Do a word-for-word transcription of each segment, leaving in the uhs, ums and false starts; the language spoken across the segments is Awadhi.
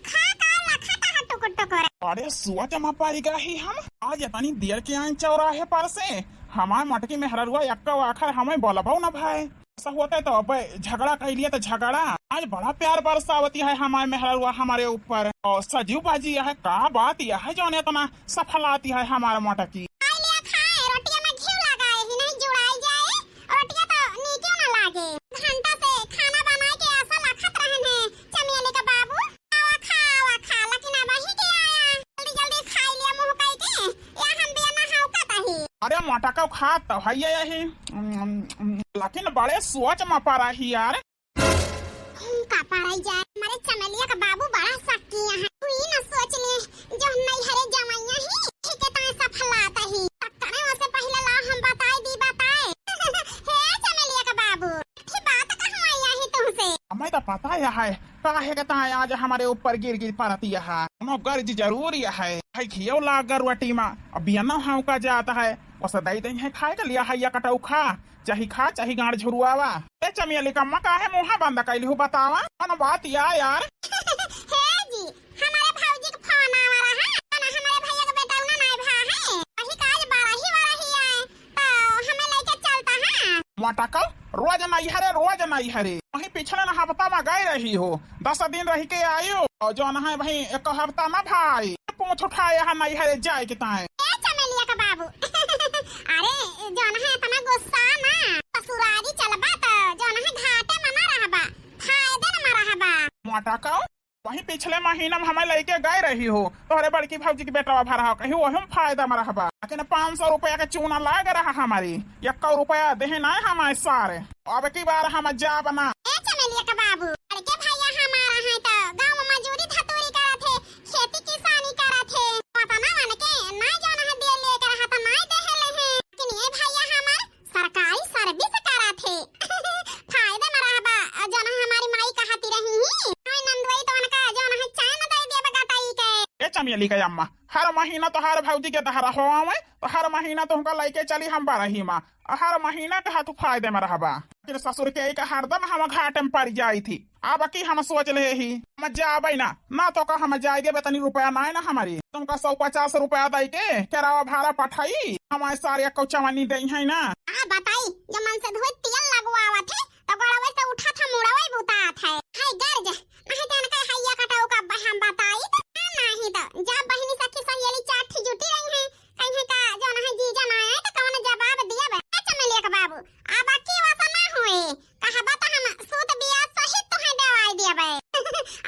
खा का लखत है टुकुर टुकुर। अरे सोच मा परि गए ही हम, आज इतनी देर के आए चौराहे पर से, हमार मोटकी मेहररुआ एक्को आखर हमें बोलबो न भाई। ऐसा होता है तो अब झगड़ा कइ लिए तो झगड़ा। आज बड़ा प्यार बरसावती है हमार मेहररुआ हमरे ऊपर। और सजीव बाजी यह है, का बात यह है जौन इतना सफलाती है हमार मोटकी। खाए लिया खाए, रोटिया में घी लगाए ही नहीं जुड़ाई जाए, रोटिया तो नीके न लागे। घंटा से खाना बनाए के आशा लखत रहन है चमेली का बाबू। आवा खा, आवा खा, लेकिन अब ही के आया। जल्दी जल्दी खाई लिया मुंह कई के, या हम बिया ना हौकत ही। अरे मोटकौ खात तो है यही, लेकिन बड़े सोच मा परा ही यार। हम का पराई जाए, हमारे चमेलिया का बाबू बड़ा शक्की है। तू ही ना सोच ले, जो हम नैहरे जवैया ही, ठीक है, ताए सफलाता ही। तक्करे ओसे पहले ला हम बताए दी बताए। हे चमेलिया का बाबू, एक बात कहूँ आया ही तुमसे। हमें तो पता ही है, काहे के ताए आज हमारे ऊपर गिर गिर परती है। कोनो गर्ज जरूरी है, है घियो लाग गरुआ टीमा, अब बियनो हौका जाता है, ओसे दई दई है खाए के लिया है या कटौ खा। चाही खा, चाही गांड झुरुआवा। ए चमेली कम्मा, काहे मुंह बंद कैली हूँ, बतावा, कौन बात या यार? हे जी, हमारे भौजी के फोन आवा रहा, ना हमारे भैया के बेटा उना नाय भा है, वही का आज बारही वारही आए, तो हमें लेके चलता है। मोटकौ, रोज नैहरे, रोज नैहरे। वहीं पिछले न हफ्ता मा गए रही हो, दस दिन रहि के आयो, और जौन है वहीं एक हफ्ता न भाई। पूछ उठाए यहाँ नैहरे जाए के ताए। ए चमेलिया का बाबू, अरे जौन है इतना गुस्सा ना, ससुरारी चलबा त जौन है घाटे मा ना रहबा, फायदे मा रहबा। मोटकौ, वहीं पिछले महीना मा हमें लेके गए रही हो, तोहरे बड़की भौजी के बेटवा भरा हो, कहीं वही मा फायदा मा रहबा। लेकिन पाँच सौ रुपया के चूना लाग रहा हमारी, एक्को रुपया देहे ना हमारे सारे। अब की बार हम जाब ना। ए चमेलिया का बाबू, बड़के भैया हमारा है तो गाँव मा मजूरी धतूरी करत है, खेती किसानी करत है, पता ना मन के ना जौन है दे लेके रहा तो ना देहे ले है। लेकिन ये भैया हमार सरकारी service करत है। फायदे मा रहबा, जौन है हमारी माई कहती रही ही, हाय नंदुई तो उनका जौन है चैन दे देब गटाई के। ए चमेली के अम्मा, हर महीना तो हर भौजी के दहरा हो आवे, तो हर महीना तुमका लेके चली हम बारही मा। हर महीना के हाथ फायदे मा रहबा। फिर ससुर के एक हरदम हम घाटे मा पड़ जाई थी। अब की हम सोच ले ही, हम जाबे ना, ना तो का हम जाए देबे, तनी रुपया ना है ना हमारी। तुमका सौ पचास रुपया दई के केरावा भाड़ा पठाई, हमारे सारे को चवन्नी दई है ना। आ बताई, जो मन से धोए तेल लगवावत है, तो गोड़वे से उठत है, मुड़वे बुतात है। हाय गर्ज, नहीं तो इनका हैया कटाऊ का ब-, हम बताई तो, नहीं तो जब बहिनी सखी सहेली चार ठी जुटी रही हैं, कहीं का जौन है जीजा ना आए तो कौन जवाब दियब? ए चमेलिया के बाबू, अब की वैसा ना होए, कहबा तो हम सूत बियाह सहित तुहे देवाई दियब।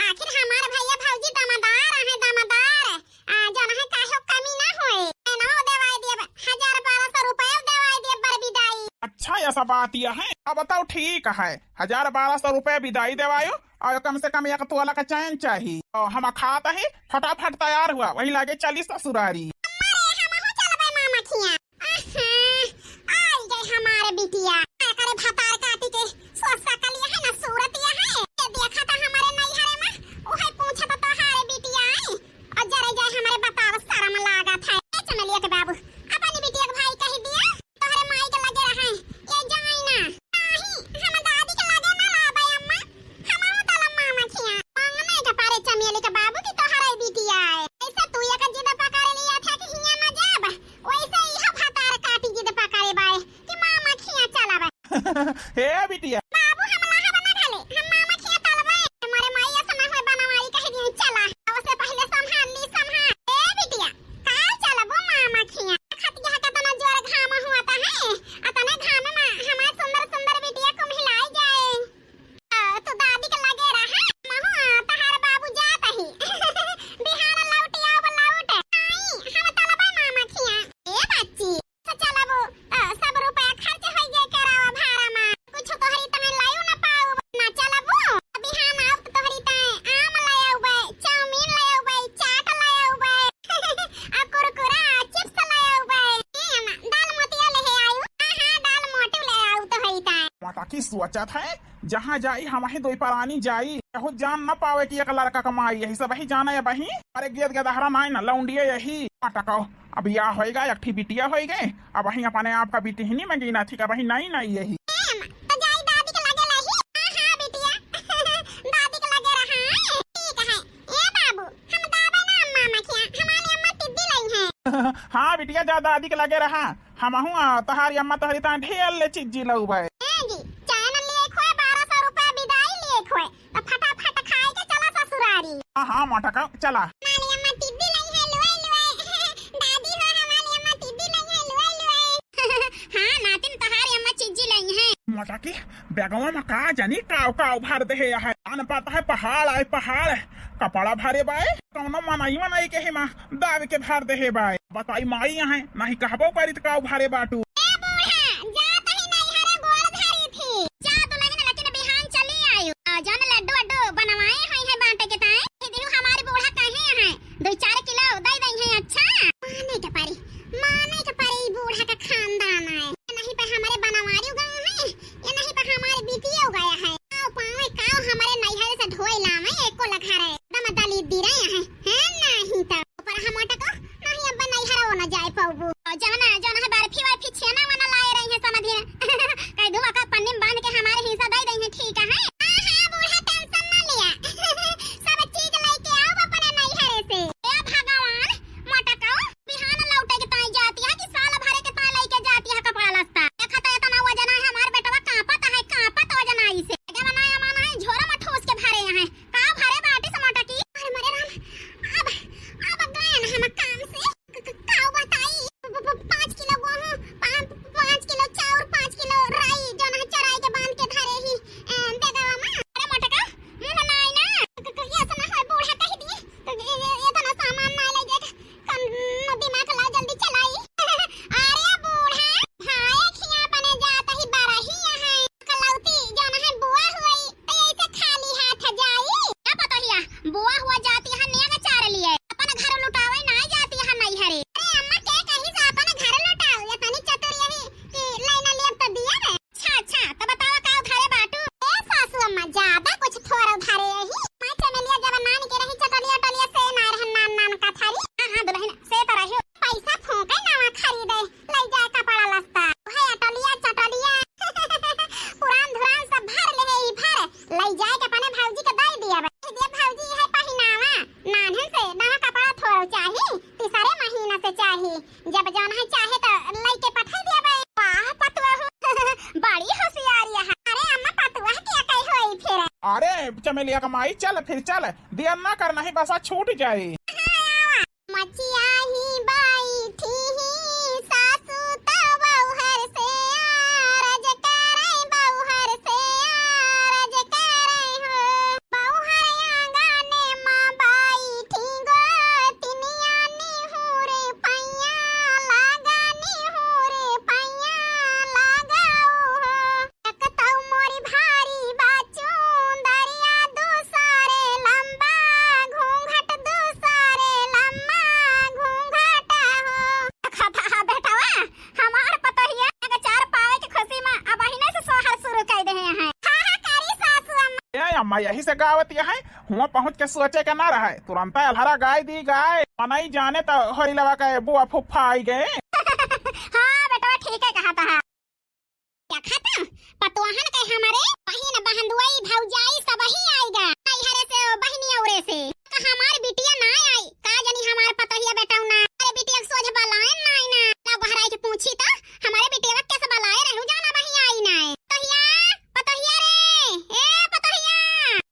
आखिर हमार भैया भौजी दमदार है, दमदार। आ, जौन है काहे कमी ना होए, ना देवाई दियब, हजार बारह सौ रुपया देवाई दियब बड़ बिदाई। अच्छा, ऐसा बात यह है, अब बताओ ठीक है, हजार बारह सौ रुपया बिदाई देवायो, और कम से कम एक तोला का चैन चाही। और हम खात ही, फटाफट तैयार हुआ, वही लागे चली ससुरारी। अम्मा रे, हमहू चलबे मामा खिया। आहा, आई गए हमारे बिटिया। का करे भतार काटी के सोसा कलिया है ना सूरत या है। ये देखा था हमारे नैहरे मा, उहे पूछा था तोहारे बिटिया आई। और जरे जाए हमारे बताव शरम लागत है। ए चमेलिया के बाबू, अपनी बिटिया के भाई कह दिया, तोहरे माई के लगे रहे, ये जाई ना। नाही, हम दादी के लगे ना लाबे अम्मा, हम आऊ तलम मामा खिया। मांगने के पारे चमेली के बाबू की तोहरे बिटिया है। ऐसे तू एक जिद पकड़ लिया था कि हिया ना जाब, वैसे ही भतार काटी जिद पकड़े बाए कि मामा खिया चलाबे। हे बिटिया। बाबू, हम लाहा बना घाले, हम मामा खिया तलबे। हमारे माई ऐसा ना होए बनवाई कह दिए, चला। उससे पहले संभाल ली, संभाल। ए बिटिया, काल चलबो मामा खिया। खत यहाँ का तना जोर घाम हुआ था है। अतने घाम मा हमार सुंदर सुंदर बिटिया कुम्हिलाई जाए। आ, तू दादी के लगे रहा, महू तहार बाबू जात ही। बिहान लौट आओ, लौट। आई, हम तलबे मामा खिया। ए बच्ची, से चलबो, त सब रुपया खर्च होइ गए केरावा भाड़ा मा। कुछ तोहरी तने लायु न पाउब, ना चलबो। बिहान आउब त तोहरी तने आम ले आउबे, चाउमीन ले आउबे, चाट ले आउबे, आ कुरकुरा, चिप्स ले आउबे। ए अम्मा, दाल मोटिया ले आयु। हाँ, हाँ, दाल मोटू ले आउ तोहरी तने। माता की सोचत है, जहाँ जाई, हम ही दोई परानी जाई। केहू जान न पावे कि एक लड़का क माई यही सब ही जाने अब ही। अरे गेद गेदहरा नाई न लौंडिया यही। अटकाओ, अब या होएगा, एक ठी बिटिया होई गए। अब ही अपने आप का बिटिहनी में गिना थी, अब ही नाई नाई यही। एम, तो जाई दादी के लगे लही। हाँ, हाँ, बिटिया। दादी के लगे रहा। ठीक है। ए हाँ बिटिया, जा दादी के लगे रहा, हमहू आ, तहारी अम्मा तोहरी ताईं ढेर ले चिज्जी लउबे। ए जी, चैन लिए खोए, बारह सौ रुपया बिदाई लिए खोए, तो फटाफट खाए के चला ससुरारी। हाँ, हाँ, मोटका, चला। हमारी अम्मा टिड्डी लई है, लुए, लुए। दादी हो, हमारी अम्मा टिड्डी लई है, लुए, लुए। हाँ, नातिन, तहारी अम्मा चिज्जी लई है। मोटकी, बैगवा में का जानी काव काव भर देहे है। अन पता है पहाड़ आए पहाड़, कपड़ा भरे बाए, कौनो मनई मनई के हिमा दाब के भर देहे बाए। बताई माई यहाँ, नहीं कहबो करी त काव भरे बाटू। ए बूढ़ा, जा तही नैहरे गोड़ धरी थी। जा दुलहिन, लेकिन बिहान चली आयु। आ, जौन लड्डू अड्डू बनवाए हुई है बांटे के ताईं, ये दिहु हमारे बूढ़ा कहे हैं, दो चार किलो दे दई है। अच्छा, माने के परी, माने के परी, ई बूढ़ा का खानदान है। नहीं पे हमारे बनवारी गए हैं, ये नहीं पे हमारे बिटिया गया है। आओ पावे काव हमारे नैहरे से ढोए लावे एको लखा रहे। एकदम दलित दी रहे हैं, हैं नहीं तो। पर हम मोटको, नहीं अब नैहरे वो न जाए पाऊबू। और जवना, जवना है बर्फी वर्फी छेना वना लाए रही है समधिन। कह दूँ का पन्नी में बांध के हमारे हिस्सा दे दई है, ठीक है? हाँ, हाँ, बूढ़ा tension ना लिया। सब चीज लेके आओ अपने नैहरे से। ए भगवान, मोटको, बिहान लौटे के ताईं जाती है कि साल भरे के ताईं लेके जाती है कपड़ा लत्ता? देखा तो इतना वजन है हमार बेटवा, कांपत है, कांपत वजन आई से। जब बनाया माना है, झोरा में ठूस के भरे हैं। का भरे बाटी से मोटकी? अरे मरे राम, अब, अब गए ना हम काम से। क-, क-, का बताई? प-, प-, प-, पाँच किलो गेहूं, पा-, पाँच किलो चाउर, पाँच किलो राई, जौन है चराई के बांध के धरे ही, ए, बेगवा में। अरे मोटका, मुंह ना आई ना। क-, क-, ये ऐसा ना होए, बूढ़ा कह दिए। तो ये, ये, ये तो ना सामान ना ले जाए। कम दिमाग ला, जल्दी चलाई। अरे बूढ़ा, भाई खिया बने जात ही बरही है। कलौती जौन है बुआ हुई, तो ऐसे खाली हाथ जाई? का पतोहिया, बुआ हुआ जाती है नेग चार लिए, अपन घर लुटावे ना जाती है नैहरे। अरे अम्मा के कहीं से अपन घर लुटाओ, ये तनी चतुर यही कि लाइन लेब तो दिया बे। अच्छा, अच्छा, तो बतावा का उधारे बाटू? ए सासू अम्मा, ज्यादा कुछ थोड़ा उधारे यही। माँ चमेलिया जब नान के रही चटलिया टलिया से ना रहन नान नान का थारी। हाँ, हाँ, दुलहिन, से तो रही। पैसा फूंके नवा खरीदे, ले जाए कपड़ा लत्ता। है अटलिया चटलिया। पुरान धुरान सब भर ले ही भर। ले जाए के अपने भौजी के दे दिया बे। दे भौजी है पहिनावा। नान्हन से नवा कपड़ा थोड़ा चाही, तीसरे महीना से चाही। जब जौन है चाहे तो लइके पठा दिया बे। वाह पतुआ हो, बड़ी होशियारी है। अरे अम्मा पतुआ के कही होई फिर। अरे चमेलिया का माई, चल फिर चल, देर ना कर, नहीं बसा छूट जाई। हाँ, आवा। मचिया ही बैठी ही सासू त बौहर से आरज करे, बौहर से आरज करे हो। बौहर आंगने मा बैठी गोतिनिया निहुर पैया लागा, निहुर पैया लागा हो। एक तौ मोरी भारी बा चुंदरिया, दूसरे लंबा घूंघट, दूसरे लंबा घूंघट हो। खता बेटवा, हमार पतोहिया के चार पावे के खुशी में अब अहिने से सोहर शुरू कर दे हैं। हाँ, हाँ, करी सासू अम्मा। ए अम्मा, यही से गावत है, हुआ पहुँच के सोचे के ना रहे, तुरंत अलहरा गाय दी गाय। मनई जाने तो होरी लवा के बुआ फुफ्फा आई गए। हाँ बेटवा, ठीक है कहा था। देखा था, पतोहन के हमरे बहिन, बहनदुई, भौजाई सबही आइगा। नैहरे से, बहिनी औरे से। का हमार बिटिया ना आई? का जानी हमार पतोहिया बेटौना। अरे बिटिया के सोझ बलायन ना आई ना। ला गोहराई के पूछी त, हमरे बिटिया के कैसे बलाए रहू, जाना बही आई ना। पतोहिया, पतोहिया रे, ए पतोहिया।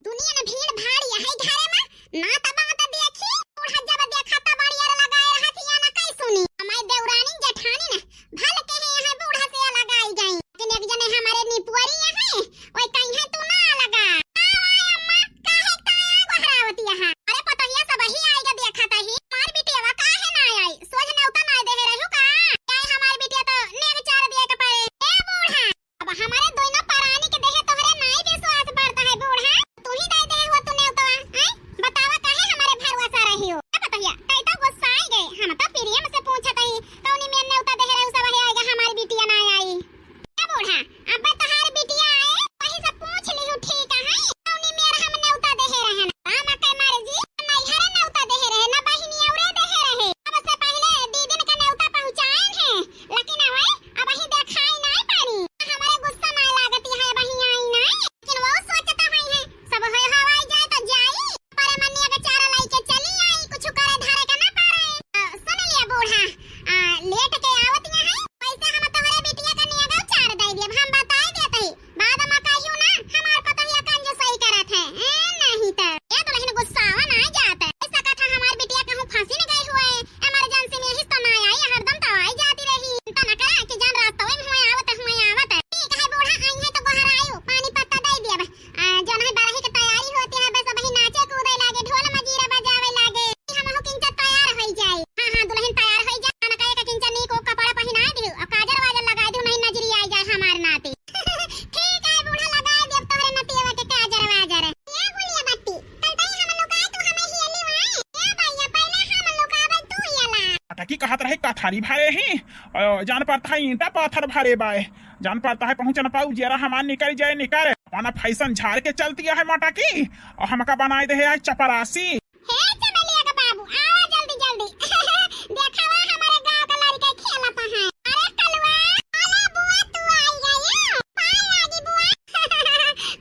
दुनिया में भीड़ भाड़ यही घरे में, ना त बात देखी, बूढ़ा जब देखा त बड़ियर लगाए रहत हिया ना कई सुनी। हमारे देवरानी जेठानी ना, भल के ही यहाँ बूढ़ा से अलग आई गई। लेकिन एक जने हमारे निपुअरी यहाँ, ओए कहीं है तू ना अलगा। आओ, आओ अम्मा, काहे ताया गोहरा कि कहत रहे कथरी भरे ही, अ, जान पड़ता है ईंटा पत्थर भरे बाय, जान पड़ता है पहुँच न पाऊ, जियरा हमार निकल जाए निकल। अपना फैशन झार के चलती है मोटकी, और हमका बनाए दे है आज चपरासी। हे चमेलिया के बाबू, आवा जल्दी जल्दी। देखावा हमारे गाँव का लड़का खेलत है। अरे कलुआ, अरे बुआ तू आई गई। पाए लागी बुआ।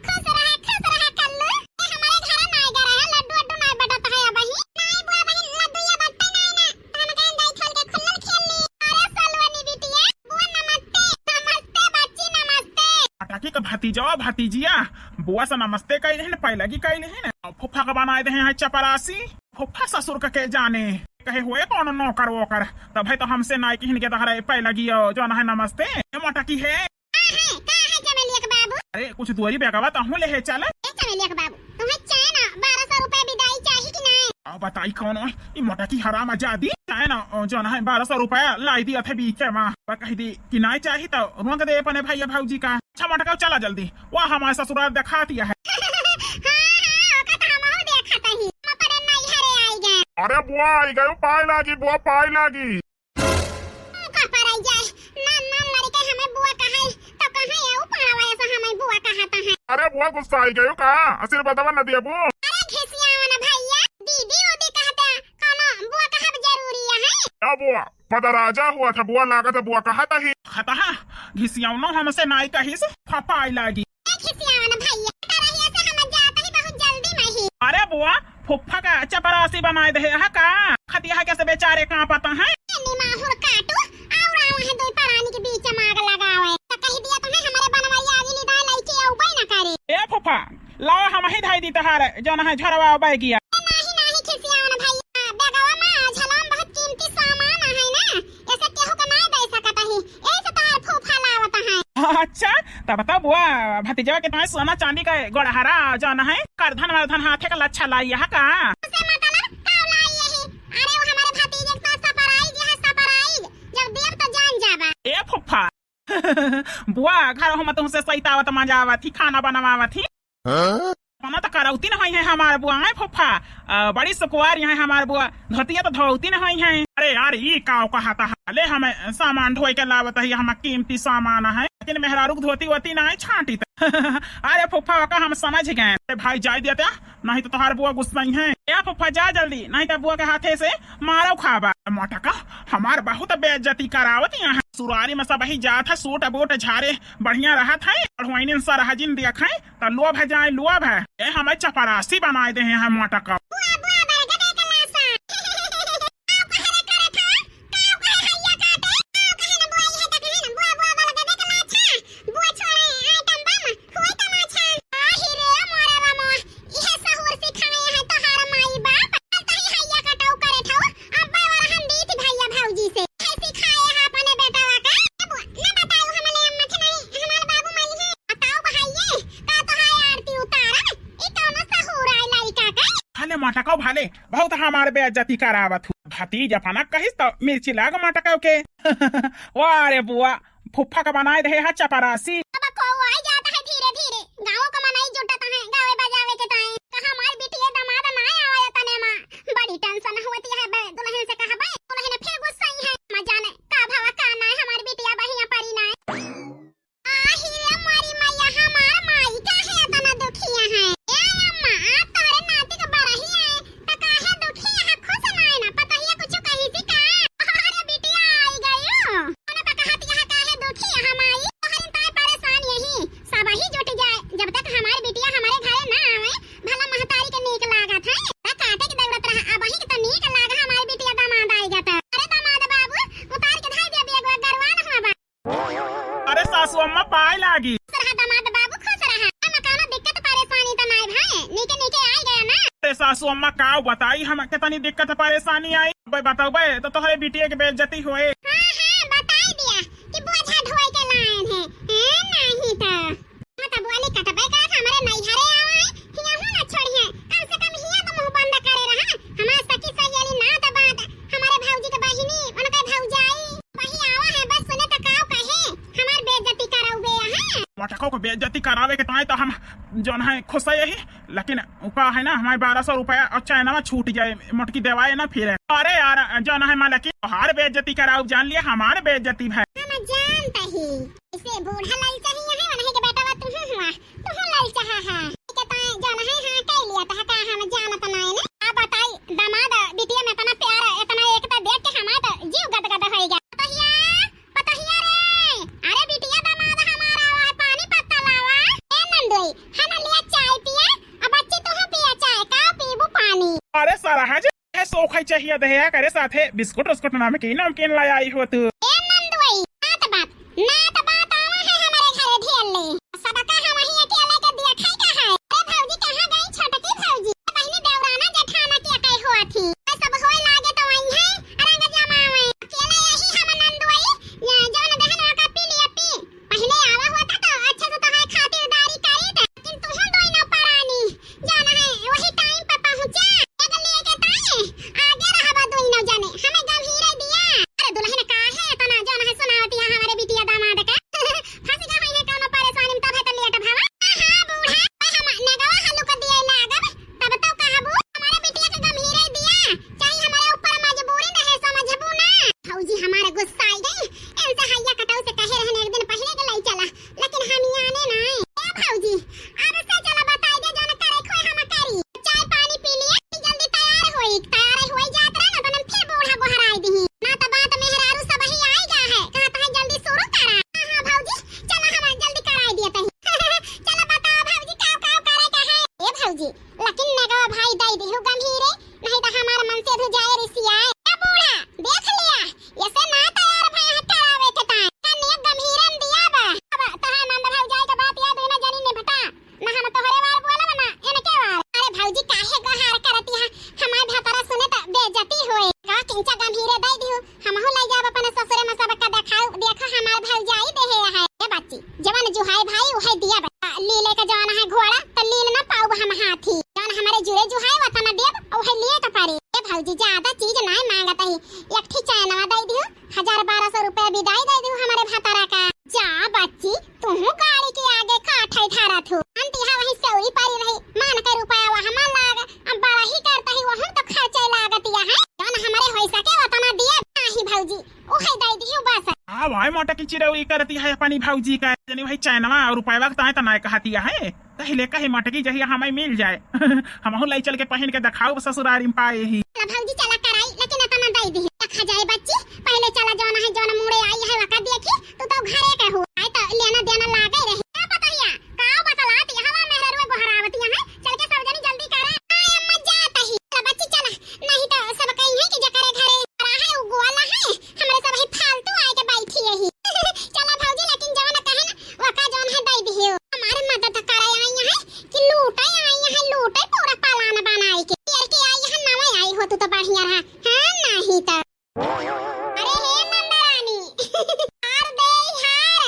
खुश रहा, खुश रहा कल्लू। ए, हमारे घर नाय गए रहे, लड्डू वड्डू नाय बटत है अबही। नाय बुआ बहिन, लड्डू ये बटते नाय ना। तो हम कहें दाई खोल के खुल्लल खेल ली। अरे सलवनी बिटिया, बुआ नमस्ते। नमस्ते बच्ची, नमस्ते। मोटकी का भतीजवा भतीजिया, बुआ से नमस्ते कइले हैं, पैलगी कइले हैं। अब फुफ्फा का बनाए दे हैं चपरासी। फुफ्फा ससुर का के जाने, कहे हुए कौन नौकर वोकर, तब है तो हमसे नाय किहिन के तहरे पैलगी हो, जौन है नमस्ते। ए मोटकी है। का है, का है चमेलिया के बाबू? अरे कुछ दुआरी बेगवा तो हूँ ले है चल। ए चमेलिया के बाबू, तुम्हें चाहे ना बारह सौ रुपए विदाई चाही कि नहीं? अब बताई कौन हो, ई मोटकी हराम आजादी। चाहे ना, ओ, जौन है बारह सौ रुपया लाई दिया थे बीचे में। पर कह दी कि नहीं चाही तो रोक दे अपने भैया भौजी का। अच्छा मोटका चला जल्दी, वाह हमारे ससुराल दिखा दिया है। हाँ, हाँ, ओका तो हमहू देखत ही। हम अपने नैहरे आई गए। अरे बुआ आई गयो, पाए लागी बुआ, पाए लागी। का पर आई जाए, नाम नाम लड़के हमें बुआ कहे, तो कहे ये ऊ पाड़वा ऐसा हमें बुआ कहता है। अरे बुआ गुस्सा आई गयो का, आशीर्वादवा न दिया बू। अरे घिसियावा ना भैया, दीदी उदी कहते, कौनो बुआ कहब जरूरी है? क्या बुआ? पता राजा हुआ था, बुआ लागत है, बुआ कहत ही। खतहा, घिसियावनो हमसे नाई कहिस, फपाई लागी। ए खिसियावन भैया, तरहिया से हम जात ही बहुत जल्दी में ही। अरे बुआ, फुफ्फा का चपरासी बनाए दे है का? खतिया के से बेचारे कांपत हैं। ए निमाहुर काटू, और आवा है दो परानी के बीच में आग लगावे। तो कह दिया तुम्हें हमारे बनवैया आगे निदान लइके आउबे न करे। ए फुफ्फा, लावा हम ही धाई दी तहार, जौन है झरवा बैगिया। ए, नाही, नाही, खिसियावन भैया, बेगवा में झलवा में बहुत कीमती सामान है ना, ऐसे केहू के नाय दे सकत ही, यही से तहार फूफा लावत है। अच्छा, तब तो बुआ, भतीजवा के तुम्हें सोना चांदी का गोड़हरा जौन है, करधन वरधन हाथे का लच्छा लाई है का? उसे मतलब का लाई यही? अरे वो हमारे भतीजे के साथ surprise है, surprise, जब देब तो जान जाबा। ए फुफ्फा, बुआ, घर हम तुमसे सैतावत मजावत ही, खाना बनवावत ही। हाँ? खाना तो करौती न होई है हमार बुआ, हैं फुफ्फा? अ, बड़ी सुकुवार यहाँ हमार बुआ, धोतिया तो धोती न होई है। अरे यार, ई का कहत है? ले हमें सामान ढोए के लावत ही, हम कीमती सामान है, लेकिन मेहरारू के धोती वोती नहीं छांटी त। अरे फुफ्फा, ओका हम समझ गए। अरे भाई, जाए दिया, नहीं तो तोहार बुआ गुस्साई है। ए फुफ्फा, जा जल्दी, नहीं तो बुआ के हाथे से मारो खाबा। मोटका, हमार बहुत बेइज्जती करावत यहाँ। सुरारी में सब ही जात है, सूट बूट झारे बढ़िया रहत है, और वहीं सरहजिन देख है, तो लोभ है जाए लोभ है। ए, हमें चपरासी बनाए दे हैं मोटका। बुआ, बुआ, बरगदे के लाशा। आओ, कहे रे करत हवा? का कहे हैया काटे? का कहे न बुआ, इहे त कहे न, बुआ, बुआ, बरगदे के लाशा। बुआ छोड़े, आइटम बम, हुए तमाशा। आही रे, मोरे रामवा, इहे सहूर सिखाए हैं तोहार माई बाप। तही हैया कटाऊ करे ठाऊ, अब्बे वाला हम दीत भैया भौजी से। है सिखाए है अपने बेटवा का। अब न बताऊ हमने अम्मा के नहीं, हमार बाबू माई है। बताओ भाई ये, का तोहार आरती उतारा? ई कौनो सहूर आए लड़का का? भले मोटका भले, बहुत हमार बेइज्जती करावत हूँ। भतीज अपना कहिस तो मिर्ची लाग मोटका के। वाह रे बुआ, फुफ्फा का बनाए रहे हा चपरासी। अब को आई जाता है धीरे धीरे, गाँव का मनई जुटता है गावे बजावे के ताई। कहा हमार बिटिया दामाद ना आवे तने माँ, बड़ी tension होती है बे दुल्हन से। कहा बे दुल्हन फिर गुस्सा ही है, माँ जाने का भवा का ना है, हमार बिटिया बहिया परी ना है। आही रे मोरी मैया, हमार माई काहे इतना दुखिया है? ए अम्मा, आज तोहरे नाती के बरही है, त काहे दुखिया है? खुश नाय ना, पतहिया कुछ कही थी का? अरे बिटिया आई गयो। उन्हें पे कहत यहाँ काहे दुखिया है माई? तोहरी ताय परेशान यही, सब ही जुट जाए। जब तक हमार बिटिया हमारे घरे ना आवे, भला महतारी के नीक लागत है। त काटे के दौड़त रहा, अब ही के त नीक लागा हमार बिटिया दामाद आई गया त। अरे दामाद बाबू, उतार के धाई दे बेगवा, गरवान हुआ बा। अरे सासू अम्मा, पाए लागी। खुश रहा दामाद बाबू, खुश रहा। हम कौनो दिक्कत परेशानी त नाय भाई, नीके नीके आइ गया ना। अरे सासू अम्मा, का बताई हम कितनी दिक्कत परेशानी आई। बे बताओ बे, तो तोहरे बिटिया के बेइज्जती होए। हाँ, हाँ, बताई दिया कि बोझा ढोए के लायन है। हैं, नहीं तो। हाँ, तो बोली कटबे का, हमारे नैहरे आवा है, हियाँ हूँ ना छोड़िए। कम से कम हियाँ तो मुँह बंद करे रहा। हमार सखी सहेली ना तो बात, हमारे भौजी के बहिनी, उनके भौजाई, वही आवा है, बस सुने तो काव कहे, हमार बेइज्जती कराउबे है। मटको को बेइज्जती करावे के ताई तो हम जौन है खुश है यही, लेकिन उ का है ना, हमारे बारह सौ रुपया और चैनवा छूट जाए, मोटकी देवाए ना फिर। अरे यार, जौन है मालकिन, तोहार बेइज्जती कराउब जान लिया, हमार बेइज्जती भए। हम जानत ही, इसे बूढ़ा ललचाही है, वनही के बेटवा तुहूँ हुआ, तुहूँ ललचाहा है। के ताए जौन है, हाँ, कह लिया त का हम जानत नाई ना। आ बताई, दामाद बिटिया में इतना प्यार, इतना एकता देख के हमार त जीव गदगद होई गया। पतोहिया, पतोहिया रे, अरे बिटिया दामाद हमार आवा, पानी पत्ता लावा। ए नंदोई, हना लिया चाय पिया, अब बच्ची तुहूँ पिया चाय, का पीबू पानी? अरे सरहज, ए सोखई चाहिए दहेया करे साथे बिस्कुट उस्कुट नमकीन नमकीन ला आई हो तू। ए नंदोई, नात बात, नात बात आवा है हमारे घरे ढेर ले। सबका हम वहीं अकेले के दिया खाई का है। अरे भौजी कहाँ गई छोटकी भौजी? बहिनी देवराना जेठाना के कई हुआ थी। ए सब होए लागे तो वहीं है, रंग जमावे। अकेले यही हम नंदोई, ये जवन बहन का पी लिया पी। पहिले आवा होता तो अच्छे से तोहार खातिरदारी करीत, लेकिन तुहूँ दोई ना परानी, जौन है, वही टाइम पे पहुँचा। एक लिए के ताई, आगे रहबा दोई ना जाने, हमें गंभीरे दिया। अरे दुल्हन काहे इतना जौन है सुनावत है हमारे बिटिया दामाद का? फंस गए हैं कौनो परेशानी में, तब है तो लेट भवा। हाँ, हाँ, बूढ़ा, हम नेगवा हल्लू को दिए लागब, तब तो कहबू, हमारे बिटिया के गंभीरे दिया, चाहे हमारे ऊपर मजबूरी न है, समझबू ना? भौजी हमारे गुस्सा आई गई, इनसे हैया कटऊ से कहे रहने एक दिन पहिले के लाई चला, लेकिन हम याने ना आए। ए भौजी, अब से चला बताई दे जौन करे खोए हम करी। चाय पानी पी लिया, जल्दी तैयार होई, तैयार होई जात रहे ना, तो फिर बूढ़ा गोहराई दिही। ना तो बात मेहरारू सब ही आई गा है, कहत है जल्दी शुरू करा। हाँ, हाँ भौजी, चला हम जल्दी कराई दिया तही। चला बताओ भौजी, काव काव करे का है? ए भौजी, लेकिन नेगवा भाई दई दिहु गंभीरे, नहीं तो हमार मन से धुजाए रिसियाए। ए बूढ़ा, देख लिया, ऐसे ना तैयार भए हैं करावे के ताई। कन्या गंभीरन दिया बा। अब तोहार नंद भौजाई के बात याद है ना, जानी निपटा। ना हम तोहरे बार बोलब ना, इनके बार। अरे भौजी, काहे गोहार करती है? हमार भतारा सुने त बेइज्जती होए। का किंचा गंभीरे दई दिहु, हमहू लई जाब अपने ससुरे में सबका देखाऊ। देखो हमार भौजाई देहे है। ए बच्ची, जवन जुहाई भाई उहे दिया बा। लीले का जवन है घोड़ा, त लील ना पाऊ हम हाथी। जवन हमारे जुरे जुहाई वतन देब, उहे लिए के परी। ए भौजी, ज्यादा चीज नाई मांगत ही, एक ठी चैनवा दई दिहु, हजार बारह सौ रुपया बिदाई दई दिहु हमारे भतारा का। जा बच्ची, तुहू गाड़ी के आगे काठई धरत हु। अंतिहा वहीं सेवरी परी रही, मान के रुपया वहाँ लाग, अब बड़ा ही करता ही, वहन तो खर्चे लागत या है। जौन हमारे होई सके वतना दिए, नाही भौजी, उहे दई दिहु बस। हाँ भाई, मोटा की चिरौरी करती है अपनी भौजी का। जनी भाई चैनवा और रुपया का ताए तना कहती है। पहिले कहे मटकी जहिया हमें मिल जाए। हमहू लाई चल के पहिन के देखाऊ ससुरारी में पाए ही। चला भौजी, चला कराई, लेकिन इतना दई दी। देखा जाए बच्ची, पहिले चला जौन है, जौन मुड़े आई है, वका देखी, तू तो घरे के हो। आई तो लेना देना लागे रहे। का पतोहिया, का बतलात, यहाँ मेहररुए गोहरावत यहाँ है, चल के सब जनी जल्दी करा। आय अम्मा, जात ही। चला बच्ची, चला, नहीं तो सब कही है कि जकरे घरे रहा है, उ गोला है, हमरे सब ही फालतू आए के बैठी यही। चला भौजी, लेकिन जौन कहे ना, वका जौन है दई दिहियो। हमारे मदद करे आई है कि लूटे आई है, लूटे पूरा पालान बनाई के। पियर के आई है, नवा आई हो तू तो बढ़िया रहा। हाँ, नहीं तो। अरे हे नंदरानी, हार दे हार,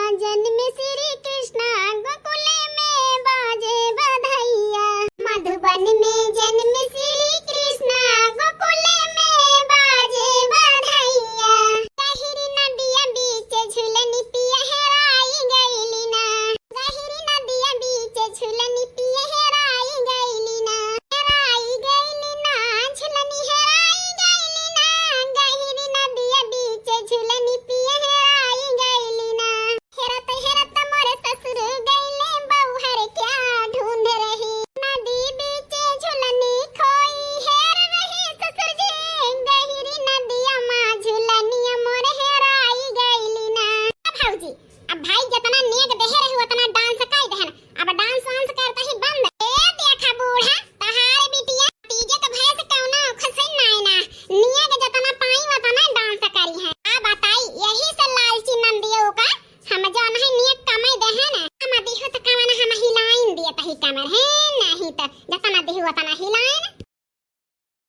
जन्म श्री कृष्णा गोकुल में बाजे बधैया। मधुबन में जन्म श्री कृष्णा गोकुल में बाजे बधैया। गहिरी नदिया बीच झुलनी पिया हेराई गइली ना। गहिरी नदिया बीच झुलनी पिया हेराई गइली ना। हेराई गइली ना, झुलनी हेराई गइली ना। गहिरी नदिया बीच झुलनी पिया हेराई गइली ना। हेरत हेरत मोरे ससुर गइले बउहर क्या ढूंढ रही। नदी बीच झुलनी खोई हेर रही ससुर जी। गहिरी नदिया मा झुलनिया मोरे हेराई गइली ना। अब भौजी, अब भाई जितना नेग देहे रही उतना डांस कर देहन। अब डांस वांस करता ही बंद। ए देखा बूढ़ा, तहार बिटिया तीजे के भैंस कौना खसैन नाय ना। नेग जितना पाई उतना डांस करी है। आ बताई, यही से लालची नंदियो का हम जौन है नेग कमाई देहन। हम दिहो त कमन हम हिलाइन दिए तही कमर है, नहीं त जितना दिहो उतना हिलाइन।